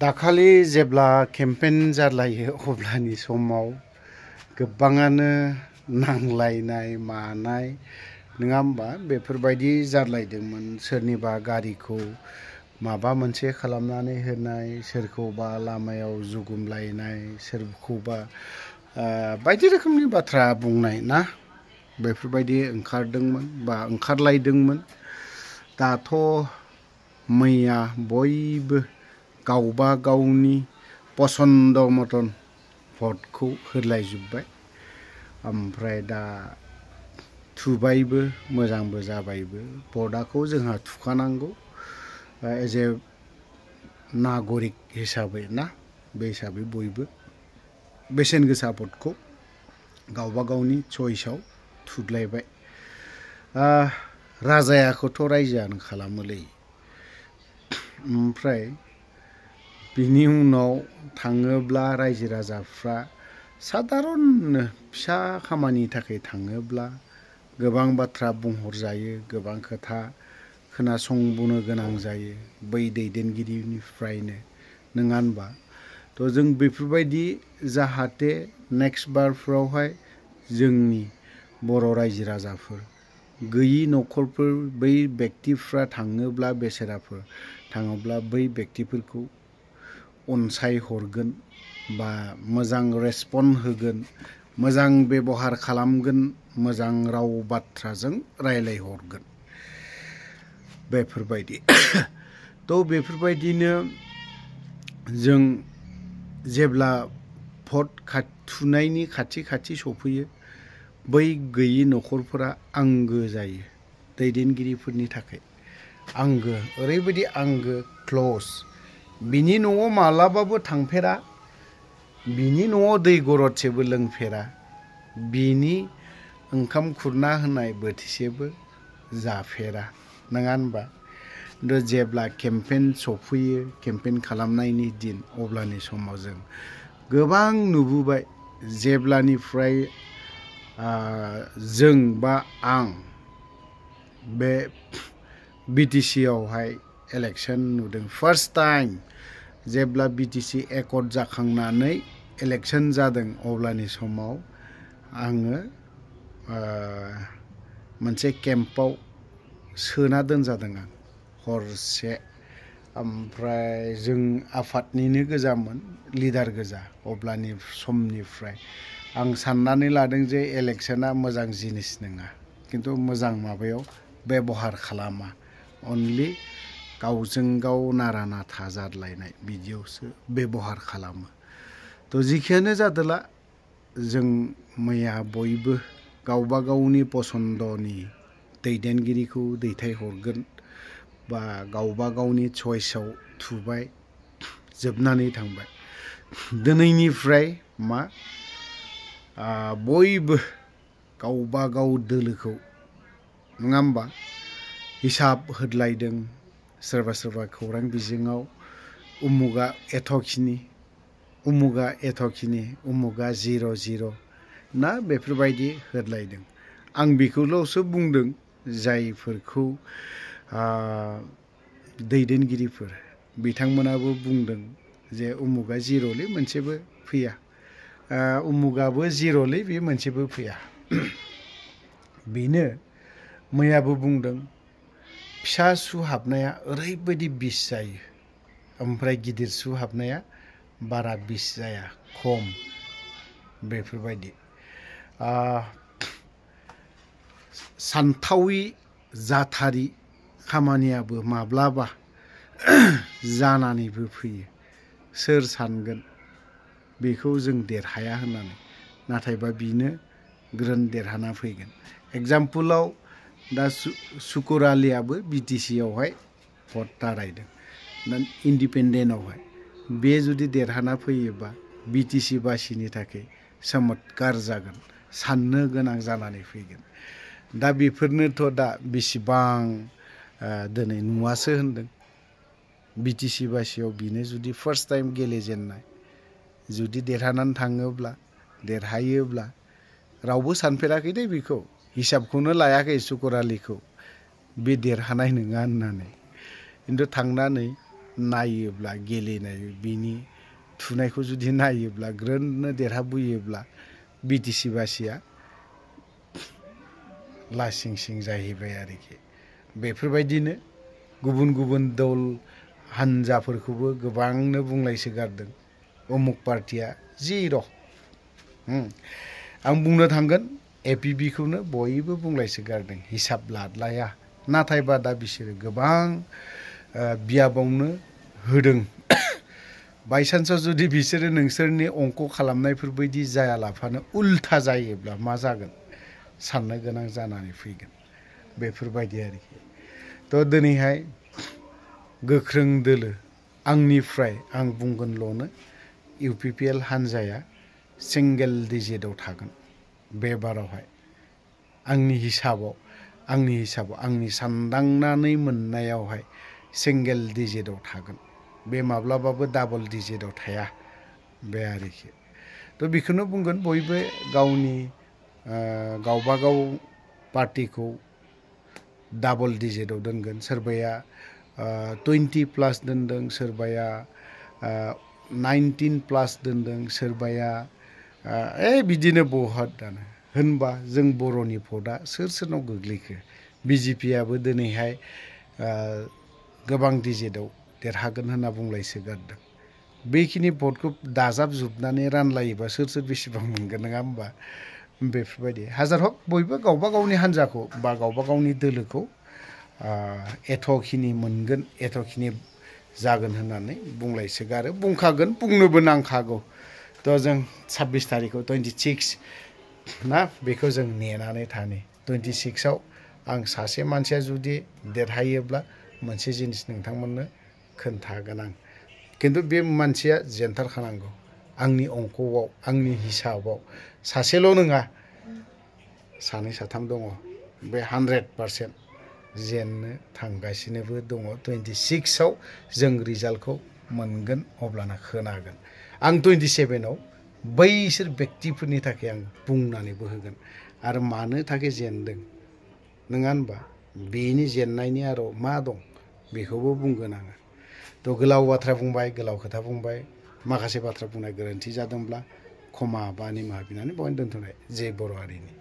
दाखालि जेब्ला केम्पेन जालायो अब्लानि समाव गोबाङानो नांलायनाय मानाय नङा होमबा बेफोरबायदि जालायदोंमोन। सोरनिबा गारिखौ माबा मोनसे खालामनानै होनाय, सोरखौबा लामायाव जुगुमलायनाय, सोरखौबा बायदि रोखोमनि बाथ्रा बुंनाय ना बेफोरबायदि ओंखारदोंमोन बा ओंखारलायदोंमोन। दाथ' मैया बयबो गावबा गावनि पसन्द मतन भटखौ होलायजोब्बाय। ओमफ्राय दा थुबायबो, मोजांबो जाबायबो। भटखौ जोंहा थुखानांगौ एज ए नागरिक हिसाबै ना, बे हिसाबै बयबो बेसेन गोसा भटखौ गावबा गावनि चइसआव थुलायबाय। राजायाखौथ' रायजोआनो खालामोलै। ओमफ्राय बिनि उनाव थाङोब्ला रायजो राजाफ्रा सादारननो फिसा खामानिनि थाखाय थाङोब्ला गोबां बाथ्रा बुंहरजायो, गोबां खोथा खोनासंबोनो गोनां जायो बै दैदेनगिरिनिफ्रायनो, नङा होनबा? थ' जों बेफोरबायदि जाहाथे नेक्स्ट बारफ्रावहाय जोंनि बर' रायजो राजाफोर गैयि न'खरफोर बै बेक्तिफ्रा थाङोब्ला, बेसेराफोर थाङोब्ला बै बेक्तिफोरखौ अनसायहरगोन बा मोजां रेसपन्ड होगोन, मोजां बेबहार खालामगोन, मोजां राव बाथ्राजों रायलायहरगोन बेफोरबायदि। थ' बेफोरबायदिनो जों जेब्ला भट थुनायनि खाथि खाथि सफैयो बै गैयि न'खरफोरा आंगो जायो दैदेनगिरिफोरनि थाखाय। आंगो, ओरैबायदि आंगो, क्ल'ज। बिनि न'आव मालाबाबो थांफेरा, बिनि न'आव दै गरदसेबो लोंफेरा, बिनि ओंखाम खुरना होनाय बोथिसेबो जाफेरा, नङा होनबा? जेब्ला केम्पेन सफैयो, केम्पेन खालामनायनि दिन, अब्लानि समाव जों गोबां नुबोबाय। जेब्लानिफ्राय जों बा आं बे BTC आवहाय इलेक्सन नुदों, फार्स्ट टाइम जेब्ला BTC एकर्ड जाखांनानै इलेक्सन जादों, अब्लानि समाव आङो मोनसे केम्पआव सोना दोनजादों आं हरसे। ओमफ्राय जों आफादनिनो गोजामोन, लिडार गोजा। अब्लानि समनिफ्राय आं साननानै लादों जे इलेक्सना मोजां जिनिस नङा, खिन्थु मोजां माबायाव बेबहार खालामा, अनलि गावजों गाव नारा नाथा जादलायनाय बिदियावसो बेबहार खालामो। थ' जिखियानो जादोला, जों मैया बयबो गावबा गावनि पसन्दनि दैदेनगिरिखौ दैथायहरगोन बा गावबा गावनि चइसआव थुबाय, जोबनानै थांबाय। दिनैनिफ्राय मा बयबो गावबा गाव दोलोखौ, नङा होमबा, हिसाब होदलायदों। सोरबा सोरबा खौरां बिजोङाव उमुगा एथ'खिनि, उमुगा एथ'खिनि, उमुगा 0-0 ना बेफोरबायदि होदलायदों। आं बेखौल'सो बुंदों, जायफोरखौ दैदेनगिरिफोर बिथांमोनाबो बुंदों जे उमुगा 0लै मोनसेबो फैया, उमुगाबो 0लै बे मोनसेबो फैया। बेनो मैयाबो बुंदों, फिसा सु हाबनाया ओरैबायदि बिस जायो, ओमफ्राय गिदिर सु हाबनाया बारा बिस जाया, खम, बेफोरबायदि। सानथावि जाथारि खामानियाबो माब्लाबा जानानैबो फैयो। सोर सानगोन बेखौ जों देरहाया होननानै, नाथायबा बिनो ग्रोन देरहाना फैगोन। एग्जाम्पोलाव दा सुकुर आलियाबो BTC आवहाय भट दारायदों, इन्डिपेन्डेन्टआवहाय। बे जुदि देरहाना फैयोबा BTC बासिनि थाखाय चमत्कार जागोन, साननो गोनां जानानै फैगोन। दा बेफोरनोथ' दा बेसेबां दिनै नुवासो होनदों। BTC बासियाव बिनो जुदि फार्स्ट टाइम गेलेजेननाय, जुदि देरहानानै थाङोब्ला, देरहायोब्ला, रावबो सानफेराखै दे बेखौ, हिसाबखौनो लायाखै सुकुर आलिखौ बे देरहानाय नङा होननानै। खिन्थु थांनानै नायोब्ला गेलेनाय बिनि थुनायखौ जुदि नायोब्ला ग्रोननो देरहाबोयोब्ला बिटिसि बासिया लासिं सिं जाहैबाय आरोखि। बेफोरबायदिनो गुबुन गुबुन दल हानजाफोरखौबो गोबांनो बुंलायसोगारदों उमुक पार्टिया जिर'। आं बुंनो थांगोन एपिबिखौनो बयबो बुंलायसोगारदों हिसाब लादलाया। नाथायबा दा बिसोरो गोबां बियाबावनो होदों। बायसान्सआव जुदि बिसोरो नोंसोरनि अंक खालामनायफोर बायदि जायालाफानो उल्था जायोब्ला मा जागोन साननो गोनां जानानै फैगोन। बेफोरबायदि आरोखि। थ' दिनैहाय गोख्रों दोलो आंनिफ्राय आं बुंगोनल'नो इउपिपिएल हानजाया सिंगेल डिजिटआव थागोन बे बारावहाय। आंनि हिसाबाव आंनि सानदांनानै मोननायावहाय सिंगेल डिजिटआव थागोन। बे माब्लाबाबो डाबल डिजिटआव थाया बे आरोखि। थ' बेखौनो बुंगोन बयबो गावनि गावबागाव पार्टिखौ डाबल डिजिटआव दोनगोन। सोरबाया 20+ दोनदों, सोरबाया 19+ दोनदों, सोरबाया बिदिनो बहुतआनो। होनबा जों बर'नि भटआ सोरनाव गोग्लैखो? बिजेपियाबो दिनैहाय गोबां डिजिटआव देरहागोन होनना बुंलायसोगारदों। बेखिनि भटखौ दाजाबजोबनानै रानलायोबा सोर बेसेबां मोनगोन नङा होमबा? बेफोरबायदि हाजार हक बयबो गावबा गावनि हान्जाखौ बा गावबा गावनि दोलोखौ एथ'खिनि मोनगोन एथ'खिनि जागोन होननानै बुंलायसोगारो, बुंखागोन, बुंनोबो नांखागौ। थ' जों 26 तारिखआव 26 ना बेखौ जों नेनानै थानि। 26आव आं सासे मानसिया जुदि देरहायोब्ला मोनसे जिनिस नोंथांमोननो खोन्थागोन आं। खिन्थु बे मानसिया जेनथारखानांगौ आंनि अंकआव, आंनि हिसाबाव। सासेल' नङा, सानै साथाम दङ। बे 100% जेननो थांगासिनोबो दङ। 26आव जों रिजाल्टखौ मोनगोन, अब्लाना खोनागोन। आं 27आव बैसोर बेक्तिफोरनि थाखाय आं बुंनानैबो होगोन आरो मानो थाखाय जेनदों नङा होनबा? बेनि जेननायनि आरो मा दं बेखौबो बुंगोन आङो। थ' गोलाव बाथ्रा बुंबाय, गोलाव खोथा बुंबाय। माखासे बाथ्रा बुंनाय गोरोन्थि जादोंब्ला क्षमा बा निमाहा बिनानै बेवहायनो दोनथ'नाय। जय बर' हारिनि।